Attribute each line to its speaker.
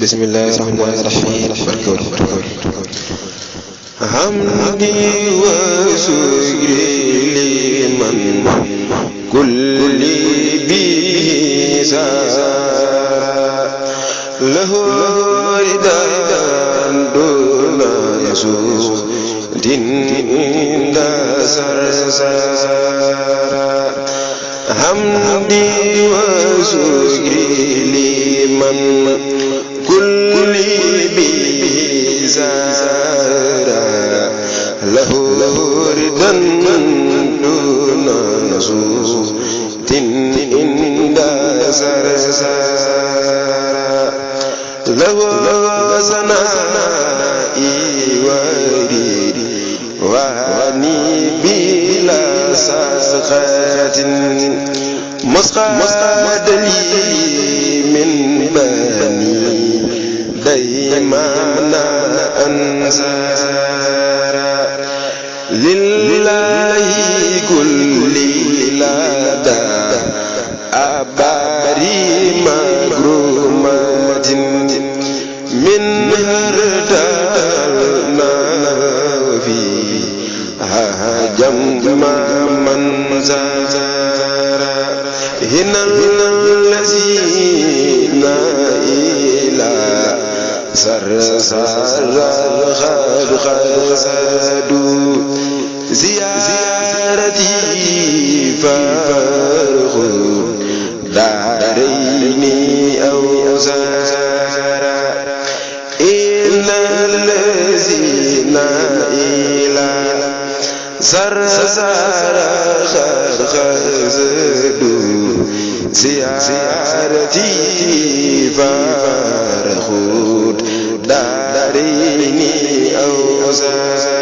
Speaker 1: bismillahi rahmani rahim hamdi wa shukri liman kulli bihi sara lahu ridan duna yasudin inda sarsara hamdi wa shukri liman kulli bihi sara lahu ridan duna yasudin inda sarsara lahu sanai waridi wani bila sakhatin musqadali min bani daymana ansara lillahi kulli lada abari magrumatin min hardana fi hajam man zara hinal lazina ila sarsara khadu ziyarati farhu daraini aw zara innal lazina ila sarsara khadu ziyarati farhu daraini aw zara